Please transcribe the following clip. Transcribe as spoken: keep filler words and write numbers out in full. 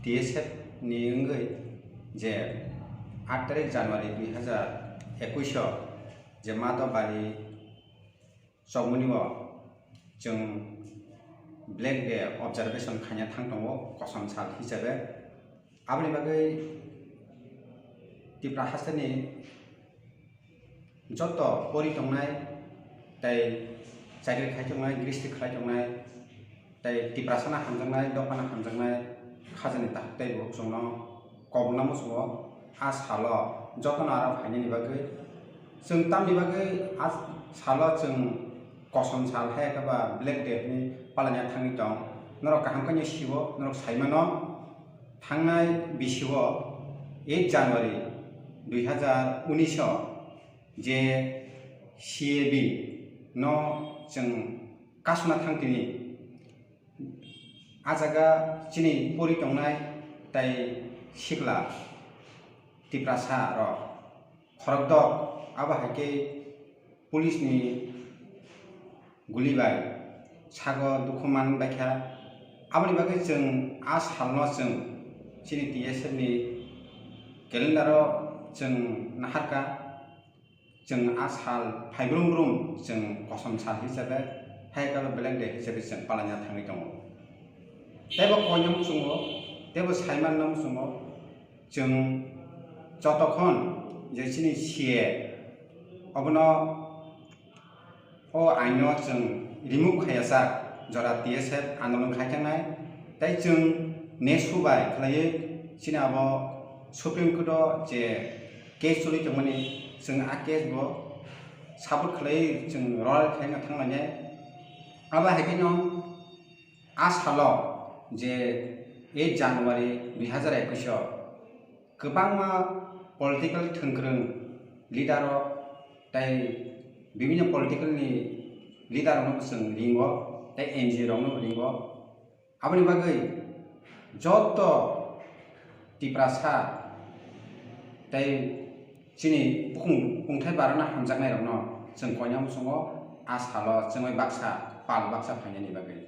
B S F ni wngwi je aat tarik January dui hazar ekush o je Madhobari chokmani o chwng Black Day observation khaina thang tongo kosom sal hisabe. Aboni bagwi Tipra hasteni joto pori tongnai tei chakri khai tongnai, gristi khlai tongnai tei Tiprasano hamjaknai, dophano hamjaknai khajani takhuk tei bukhuk chwngno kobokna muchungo. A salo jotono aro phainani bagwi chwng tamni bagwi a salo chwng kosom sal hai khe ba Black Day hwnwi palaina thangwi tong. Norok kaham khe sio, norok sai mano, thangnai bisio eight January dui hazar unis o je C A B no chwng kasuna thang tini. A jaga chini pori tongnai tei sikla Tiprasa rok khorokdok, abo hai khe police ni guli bai sago dukhu man baikha. Aboni bagwi chwng a salno chwng chini T S F ni calendar o chwng naharkha. Chwng a sal phai brum brum chwng kosom sal hisabe, hai khe Black Day hisabe chwng palaina thangwi tongo. Teibo koinam chwngo, teibo saiman nam chwngo, chwng jotokhon je chini C A obono o aino chwng remove khaiya sak jora T S F andolon khai thangnai, tei chwng nesu bai khlaiwi chini abo Supreme Court o je case choli tongmani chwng a case bo support khlaiwi chwng royal khlaina thanglainai. Abo hai kheno a salo je eight January dui hazar ekush o kwbangma political thwngkwrwng leader rok tei bibinno political ni leader rokno chwng ringo tei N G O rokno ringo. Aboni bagwi joto Tiprasa tei chini bukung kungthai barana hamjaknai rokno chwng koinam chwngo a salo chwngwi baksa pal baksa phainani bagwi.